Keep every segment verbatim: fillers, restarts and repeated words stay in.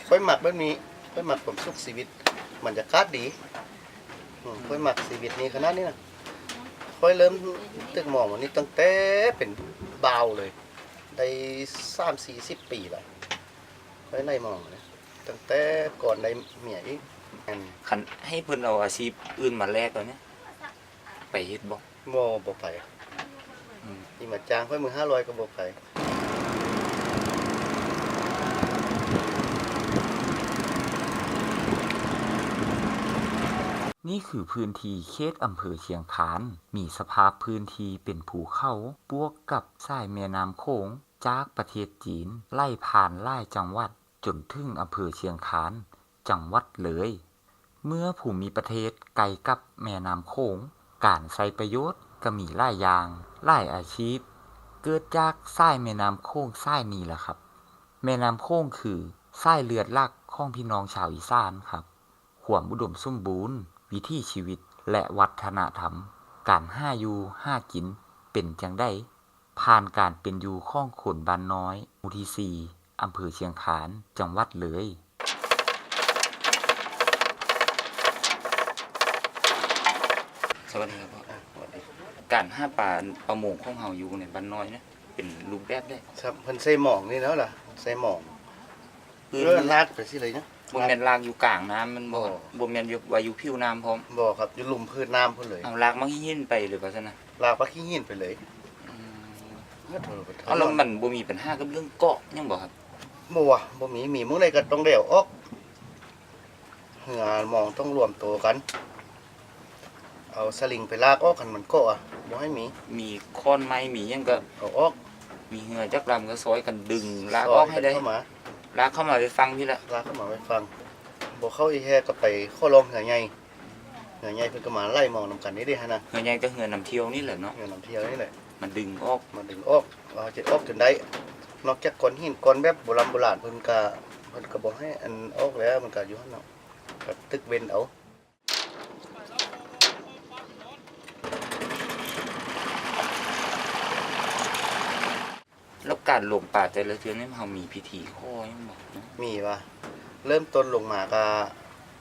ข้อยมักแบบนี้ ข้อยมักความสุขชีวิต บรรยากาศดี อืม ข้อยมักชีวิตนี้ขนาดนี้นะ ข้อยเริ่มตึกหมองอันนี้ตั้งแต่เป็นบ่าวเลย ได้สามสี่สิบปีแล้ว ข้อยไล่หมองนะ ตั้งแต่ก่อนได้เมียอีก อัน คันให้เพิ่นเอาอาชีพอื่นมาแลกเอาเนี่ย ไปเฮ็ดบ่ บ่ บ่ไป อืม สิมาจ้างข้อยมื้อห้าร้อยก็บ่ไป นี่คือพื้นที่เขตอำเภอเชียงคาน มีสภาพพื้นที่เป็นภูเขา บวกกับสายแม่น้ำโขงจากประเทศจีน ไหลผ่านหลายจังหวัด จนถึงอำเภอเชียงคาน จังหวัดเลย เมื่อภูมิประเทศใกล้กับแม่น้ำโขง การใช้ประโยชน์ก็มีหลายอย่าง หลายอาชีพ เกิดจากสายแม่น้ำโขงสายนี้ล่ะครับ แม่น้ำโขงคือสายเลือดหลักของพี่น้องชาวอีสานครับ ความอุดมสมบูรณ์ วิถีชีวิต และวัฒนธรรม การหาอยู่หากินเป็นจั่งใด ผ่านการเป็นอยู่ของคนบ้านน้อย หมู่ที่สี่ อำเภอเชียงคาน จังหวัดเลย สวัสดีครับพ่อ อ่ะ สวัสดี การหาปลาประมงของเฮาอยู่ในบ้านน้อยเนี่ย เป็นรูปแบบใด ครับ เพิ่นใส่หมองนี่แล้วล่ะ ใส่หมอง ปืน เออ ลากไปสิเลยนะ บ่แม่นลากอยู่กลางน้ำมันบ่ บ่ บ่แม่นอยู่ ว่าอยู่ผิวน้ำพร้อม บ่ครับ อยู่ลุ่มพื้นน้ำพุ้นเลย เอาลากมาขี้หินไปเลยว่าซั่นนะ ลากมาขี้หินไปเลย อืม ขอโทษ ขอโทษ เอาแล้วมันบ่มีปัญหากับเรื่องเกาะหยังบ่ครับ บ่ว่ะ บ่มี มีหม่องใดก็ต้องได้เอาออก เฮือหมองต้องรวมตัวกัน เอาสลิงไปลากออก คันมันเกาะอะ บ่ให้มี มีค้อนไม้ มีหยังก็เอาออก มีเฮือจักลำก็ซอยกันดึงลากออกให้ได้ ซอยกันเข้ามา ลากเข้ามาไปฝั่งพี้ละ ลากเข้ามาไปฝั่ง บ่เข้าอีแฮก็ไปขอร้องเฮือใหญ่ เฮือใหญ่เพิ่นก็มาไล่หมองนำกันนี่เด้หั่นนะ เฮือใหญ่ก็เฮือนำเที่ยวนี่แหละเนาะ เฮือนำเที่ยวนี่แหละ มาดึงออก มาดึงออก ว่าจะออกจนได้ นอกจากก้อนหินก้อนแบบโบราณโบราณ เพิ่นก็ เพิ่นก็บ่ให้อันออกแล้ว มันก็อยู่หั่นเนาะ ก็ตึกเว้นเอา แล้วการลงปลาแต่ละเทื่อนี่เฮามีพิธีขอหยังบ่ มีว่ะ เริ่มต้นลงมาก็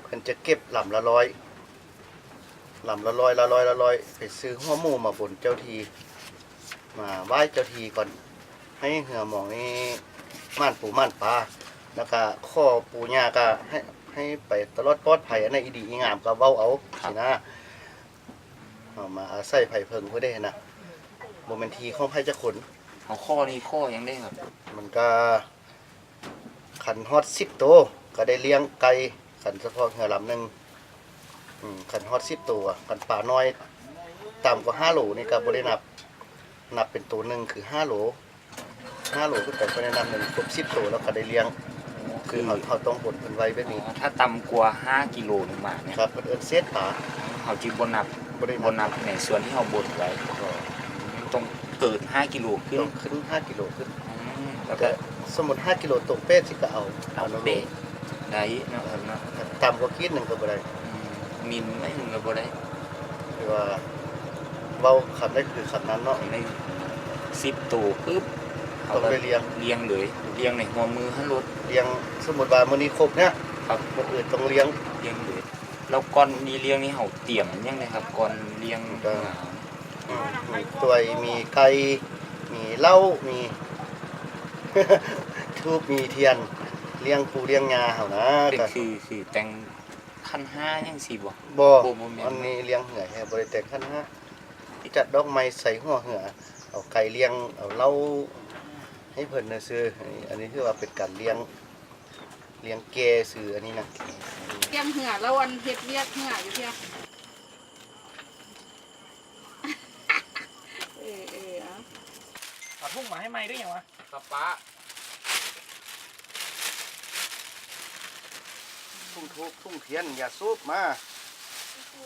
เพิ่นจะเก็บลำละร้อย ลำละร้อย ละร้อย ละร้อย ไปซื้อหัวหมูมาบนเจ้าที่ มาไหว้เจ้าที่ก่อน ให้เฮือหมองนี่หมานปูหมานปลา แล้วก็ขอปู่ย่าก็ให้ ให้ไปตลอดปลอดภัย อันไหนอีดีอีงามก็เว้าเอา ครับ สินะ เอามาอาศัยไผเพิ่งเพิ่นได้นะ บ่แม่นที่ของไผจักคน เอาขอนี่ขอหยังได้ครับ มันก็ คันฮอดสิบโตก็ได้เลี้ยงไก่ คันเฉพาะเฮือลำหนึ่ง อืม คันฮอดสิบโตอะ คันปลาน้อย ต่ำกว่าห้าโลนี่ก็บ่ได้นับ นับเป็นโตหนึ่งคือห้าโล ห้าโลขึ้นไปก็ได้นับหนึ่ง ครบสิบโตแล้วก็ได้เลี้ยง คือเฮา เฮาต้องบนเพิ่นไว้แบบนี้ อ๋อ ถ้าต่ำกว่าห้ากิโลลงมาเนี่ย ครับ เพิ่นเอิ้นเศษปลา เฮาจึงบ่นับ บ่ได้นับ บ่นับในส่วนที่เฮาบนไว้ อ๋อ ต้องเกินห้ากิโลขึ้น ต้องขึ้นห้ากิโลขึ้น อืม แล้วก็ แต่สมมุติห้ากิโลตรงเป๊ะสิก็เอา เอา เอาลง เป๊ะ ได้เนาะครับเนาะ ต่ำกว่าขีดหนึ่งก็บ่ได้ อืม มิลหนึ่งก็บ่ได้ คือว่า เว้าคำได้คือคำนั้นเนาะ ได้สิบโตปุ๊บ ต้องได้เลี้ยง เลี้ยงเลย เลี้ยงในหัวมื้อหั่นโลด เลี้ยง สมมุติว่ามื้อนี้ครบเนี่ย ครับ มื้ออื่นต้องเลี้ยง เลี้ยงเลย แล้วก่อนนี้เลี้ยงนี่เฮาเตรียมหยังไดครับ ก่อนเลี้ยง ก็ อืม มีถ้วย มีไก่ มีเหล้า มี ธูป มีเทียน เลี้ยงปู่เลี้ยงย่าเฮานะ เป็น ก็ คือ คือแต่งขันห้าหยังซี้บ่ บ่ บ่ บ่แม่น อันนี้เลี้ยงเฮือแฮะ บ่ได้แต่งขันห้า จัดดอกไม้ใส่หัวเฮือ เอาไก่เลี้ยง เอาเหล้าให้เพิ่นซื่อๆ อันนี้ อันนี้ถือว่าเป็นการเลี้ยง เลี้ยงแก่ซื่ออันนี้นะ เลี้ยงเฮือแล้วอันเฮ็ดเวียกเฮืออยู่เพียง เออ เออ เอา เอาถุงมาให้ใหม่ด้วยหยังวะ ครับป้า ถุงธูป ถุงเทียน ยาสูบมา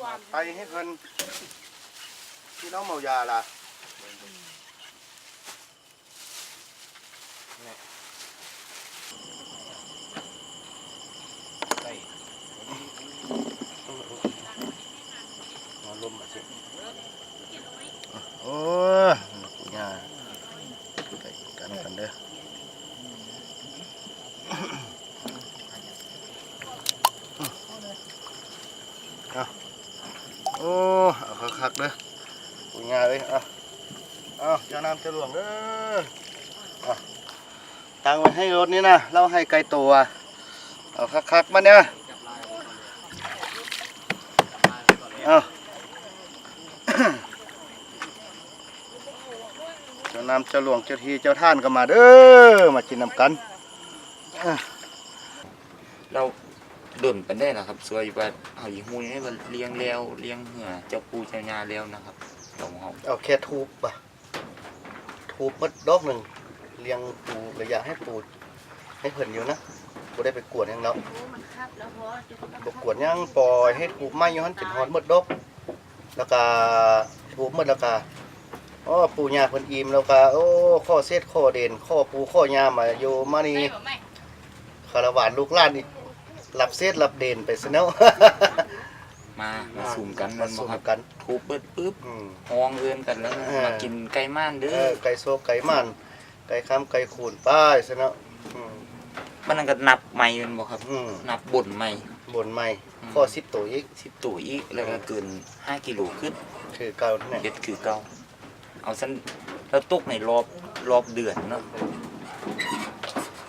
มาไตให้เพิ่น พี่น้องเมายาล่ะ เนี่ย ใส่ เอาลมมาสิ โอ้ย ปู่ย่า ใส่กันกันเด้อ โอ้ เอาคักๆเด้อ ปู่ย่าเอ้ย เอา เอา เจ้าน้ำเจ้าหลวงเด้อ เอา ตั้งไว้ให้รถนี่นะ เราให้ไกลตัว เอาคักๆมาเนี่ย เอา เจ้าน้ำเจ้าหลวงเจ้าที่เจ้าท่านก็มาเด้อ มากินนำกัน เอ้อ แล้วโดนปานใดล่ะครับ ส่วนว่าเฮาสิฮู้ได้ว่าเลี้ยงแล้วเลี้ยงเหือเจ้าปู่เจ้าย่าแล้วนะครับ ของเฮา เอาแค่ธูปปะ ธูปหมดดอกหนึ่ง เลี้ยงปู่ก็อยากให้ปู่ ให้เพิ่นอยู่นะ บ่ได้ไปกวนหยังแล้ว โอ้ มันคับแล้วพอ บ่กวนหยัง ปล่อยให้ธูปไหม้อยู่หั่นจนฮอดหมดดอก แล้วก็ธูปหมดแล้วก็ อ้อ ปู่ย่าเพิ่นอิ่มแล้วก็ โอ้ ขอเศษขอเดน ขอปู่ขอย่ามาอยู่มานี่ ใส่บ่ไหม คาราวานลูกหลานนี่ รับเศษรับเดนไปซะแล้ว มา มาสุมกัน มาสุมกัน ธูปเบิดปึ๊บ อืม ฮ้องเอิ้นกันแล้วนะ เออ มากินไก่ม่านเด้อ เออ ไก่โชคไก่ม่าน ไก่คำไก่คูณไปซะเนาะ อืม มันนั่นก็นับใหม่แม่นบ่ครับ อืม นับบนใหม่ บนใหม่ อืม ขอสิบตัวอีก สิบตัวอีก แล้วก็เกินห้ากิโลขึ้น คือเก่านั่นแหละ เฮ็ดคือเก่า เอาซั่น แล้วตกในรอบ รอบเดือนเนาะ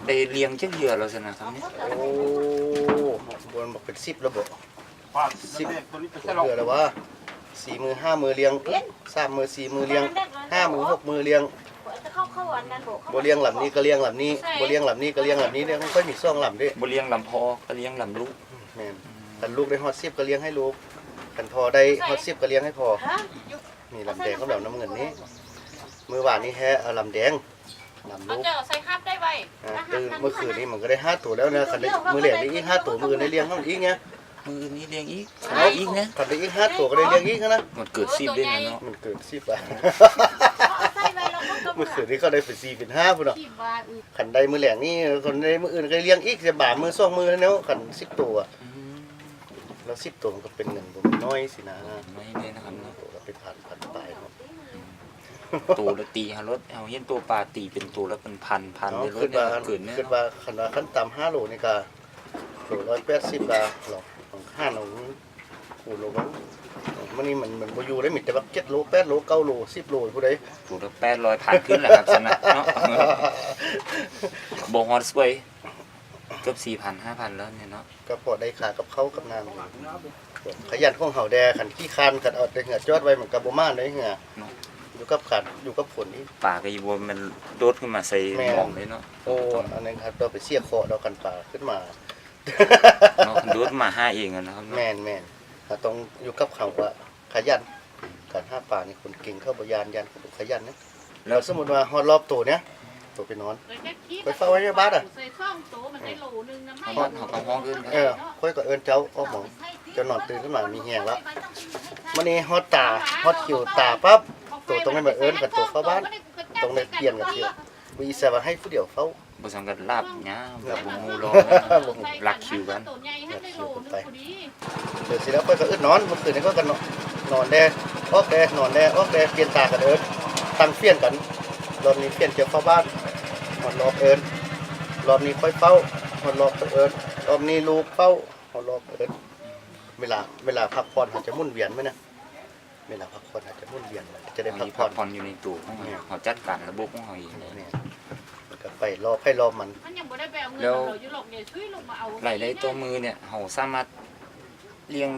ได้เลี้ยงจักเทื่อแล้วซั่นนะครับเนี่ย โอ้ บนบอกเป็นสิบแล้วบ่ สิบ เดือนแล้ววะ สี่มื้อห้ามื้อเลี้ยง สามมื้อสี่มื้อเลี้ยง ห้ามื้อหกมื้อเลี้ยง บ่เลี้ยงลำนี้ก็เลี้ยงลำนี้ บ่เลี้ยงลำนี้ก็เลี้ยงลำนี้เนี่ย มันค่อยมีสองลำเด้ บ่เลี้ยงลำพ่อก็เลี้ยงลำลูก แม่น คันลูกได้ฮอดสิบก็เลี้ยงให้ลูก คันพ่อได้ฮอดสิบก็เลี้ยงให้พ่อ นี่ลำแดงกับลำน้ำเงินนี้ มื้อวานนี้แฮะ เอาลำแดง ลำ เขา ลูก จะเอาใส่ฮับได้ไว้ อ่า นะฮับ ตื่น นั่น เมื่อคืนนี้มันก็ได้ห้าตัวแล้วนะ คันได้ มื้อแลงได้อีกห้าตัว มื้ออื่นได้เลี้ยงมันอีกไง มื้ออื่นนี้เลี้ยงอีก เอา อีกนะ คันได้อีกห้าตัวก็ได้เลี้ยงอีกนะ มันเกิดสิบได้ไงเนาะ มันเกิดสิบอ่ะ เอาใส่ไว้แล้วก็ เมื่อคืนนี้เขาได้เป็นสี่เป็นห้าพุ่นเนาะ สิบว่าอีก คันได้มื้อแลงนี่ คันได้มื้ออื่นก็ได้เลี้ยงอีก จะบ่ามื้อสองมื้อแล้ว คันสิบตัว อืม แล้วสิบตัวมันก็เป็นเงินบ่น้อยสินะ น้อยเลยนะครับเนาะ ตัวละเป็นพัน พันปลายเนาะ ตัวละตีหารถ เอาเห็นตัวปลาตีเป็นตัวละเป็นพัน พัน เนาะ เลยรถเนี่ย คิดว่า เกินเนี่ย คิดว่าคันว่าขั้นต่ำห้าโลนี่ก็ โลร้อยแปดสิบละหรอก ของห้าโล คูณลงมา มันนี่มัน มันบ่อยู่ได้ มีแต่ว่าเจ็ดโล แปดโล เก้าโล สิบโล ผู้ใด ตัวละแปดร้อย พันขึ้นแหละครับ ชนะเนาะ บ่ฮอดซวย เกือบสี่พัน ห้าพัน แล้วเนี่ยเนาะ ก็พอได้ค่ากับข้าวกับน้ำอยู่ ขยันของเฮาแด่ คันขี้คร้าน คันเอาแต่เหือจอดไว้ มันก็บ่มาได้เหือ เนาะ อยู่กับการ อยู่กับฝนนี่ ปลาก็อยู่บ่แม่นโดดขึ้นมาใส่ แม่น หม่องเลยเนาะ โอ้ อันนั้นครับ เราไปเสียเคราะห์เราคันปลาขึ้นมา เนาะ โดดมาหาเองอะนะครับเนาะ แม่น แม่น เราต้องอยู่กับเขาว่าขยัน การหาปลานี่คนเก่งเขาบ่ย่าน ย่านคนขยันนะ แล้วสมมุติว่าฮอดรอบโตเนี่ย โตไปนอน ไปเฝ้าไว้ในบ้านอะ ใส่ซองโตมันได้โลนึงนะ ฮอด เฮาก็ฮ้องเอิ้น เออ ข้อยก็เอิ้นเจ้าออกหมอง เจ้านอนตื่นขึ้นมามีแฮงแล้ว มื้อนี้ฮอดตา ฮอดคิวตาปั๊บ โตต้องได้มาเอิ้นกับโตเข้าบ้าน ต้องได้เปลี่ยนกันเที่ยว บ่อีสานว่าให้ผู้เดียวเฝ้า บ่สำคัญลาบหยัง กับบ่ฮู้รอ บ่ฮู้ ลักคิวกัน ลักคิวกันไป เดี๋ยวสิแล้วข้อยก็อึดนอน เมื่อคืนนี้ข้อยก็นอน นอนแด่ ออกแด่ นอนแด่ ออกแด่ เปลี่ยนตากันเอิ้น ตั้งเปลี่ยนกัน รอบนี้เปลี่ยนเจ้าเข้าบ้าน ฮอดรอบเอิ้น รอบนี้ข้อยเฝ้า ฮอดรอบข้อยเอิ้น รอบนี้ลูกเฝ้า ฮอดรอบเอิ้น เวลา เวลาพักผ่อนเขาจะหมุนเวียนไหมนะ เวลาพักผ่อนอาจจะหมุนเวียน จะได้ เอา พัก นี่ ผ่อน พักผ่อนอยู่ในตัวของเรา เนี่ย เขาจัดการระบบของเขาเองเลย เนี่ย มันก็ไปรอบไผรอบมัน มันยังบ่ได้ไปเอาเงิน แล้ว เราอยู่หรอก เดี๋ยวช่วยลงมาเอา รายได้ต่อมื้อเนี่ย เขาสามารถเลี้ยง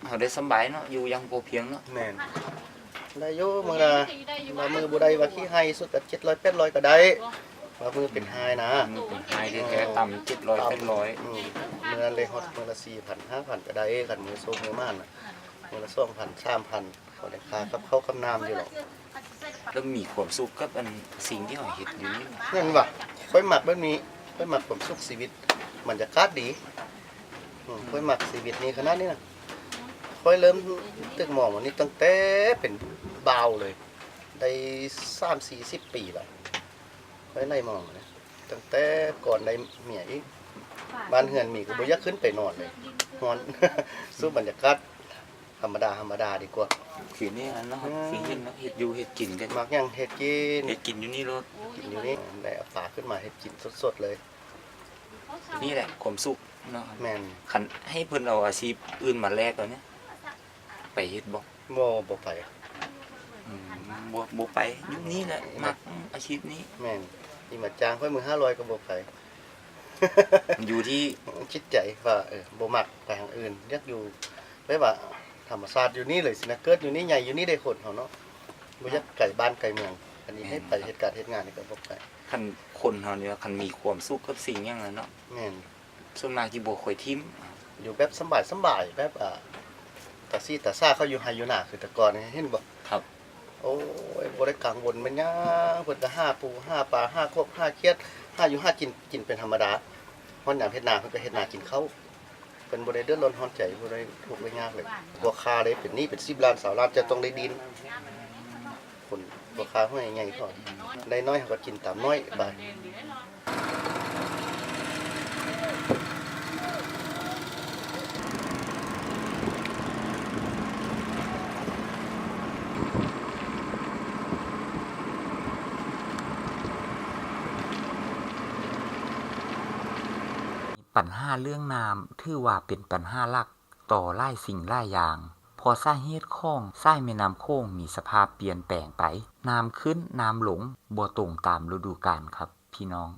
เขาได้สบายเนาะ อยู่อย่างพอเพียงเนาะ แม่น ได้อยู่ มื้อละ ได้อยู่ บางมื้อบ่ได้ว่าขี้ไห้สุดก็เจ็ดร้อยแปดร้อยก็ได้ บ่ บางมื้อเป็นไห้นะ มื้อเป็นไห้แท้ๆ ต่ำเจ็ดร้อยแปดร้อย อืม มื้อนั้นเลยฮอดมื้อละสี่พันห้าพันก็ได้ คันมื้อโชคมื้อหมานน่ะ มื้อละสองพันสามพัน พอได้ค่ากับข้าวกับน้ำอยู่หรอก แล้วมีความสุขกับอันสิ่งที่เราเฮ็ดอยู่นี่บ่ นั่นว่ะ ข้อยมักแบบนี้ ข้อยมักความสุขชีวิต บรรยากาศดี อืม ข้อยมักชีวิตนี้ขนาดนี้นะ ข้อยเริ่มตึกหมองอันนี้ตั้งแต่เป็นบ่าวเลย ได้สามสี่สิบปีแล้ว ข้อยไล่หมองนะ ตั้งแต่ก่อนได้เมียอีก บ้านเฮือนมีก็บ่อยากขึ้นไปนอนเลย ฮ้อน สู้บรรยากาศ ธรรมดาธรรมดาดีกว่า คือนี่เนาะครับ อืม คือเห็นเนาะ เฮ็ดอยู่เฮ็ดกินกัน มักหยังเฮ็ดกิน เฮ็ดกินอยู่นี่โลด กินอยู่นี่ ได้เอาปลาขึ้นมาเฮ็ดกินสดๆเลย นี่แหละความสุขเนาะครับ แม่น คันให้เพิ่นเอาอาชีพอื่นมาแลกเอาเนี่ย ไปเฮ็ดบ่ บ่บ่ไป อืมบ่บ่ไปอยู่นี่แหละมักอาชีพนี้ แม่น นี่มาจ้างค่อยมื้อห้าร้อยก็บ่ไป มันอยู่ที่ จิตใจว่าเออบ่มักไปทางอื่น อยากอยู่แบบว่าธรรมชาติอยู่นี่เลยสินะ เกิดอยู่นี่ใหญ่อยู่นี่ได้คนเฮาเนาะ บ่อยากไกลบ้านไกลเมือง อันนี้ให้ไปเฮ็ดการเฮ็ดงานนี่ก็บ่ไป คันคนเฮานี่ว่าคันมีความสุขกับสิ่งอย่างนั้นเนาะ แม่น ส่วนมากที่บ่ค่อยทิ่ม อยู่แบบสบายสบายแบบอ่าตาซี่ตาซ่าเขาอยู่ไฮอยู่นาคือแต่ก่อนนี่เห็นบ่ ครับ โอ้ยบ่ได้กังวลมันหยังเพิ่นก็หาปูหาปลาหากบหาเขียดหาอยู่หากินกินเป็นธรรมดาฮอดยามเฮ็ดนาเพิ่นก็เฮ็ดนากินข้าวเพิ่นบ่ได้เดือดร้อนร้อนใจบ่ได้ทุกข์ได้ยากเลยพ่อค้าได้เป็นหนี้เป็นสิบล้านสามล้านจะต้องได้ดิ้นคนพ่อค้าห้วยใหญ่ก่อนได้น้อยเขาก็กินตามน้อยไป ปัญหาเรื่องน้ำถือว่าเป็นปัญหาหลักต่อหลายสิ่งหลายอย่าง เพราะสาเหตุของสายแม่น้ำโขงมีสภาพเปลี่ยนแปลงไป น้ำขึ้นน้ำลงบ่ตรงตามฤดูกาลครับพี่น้อง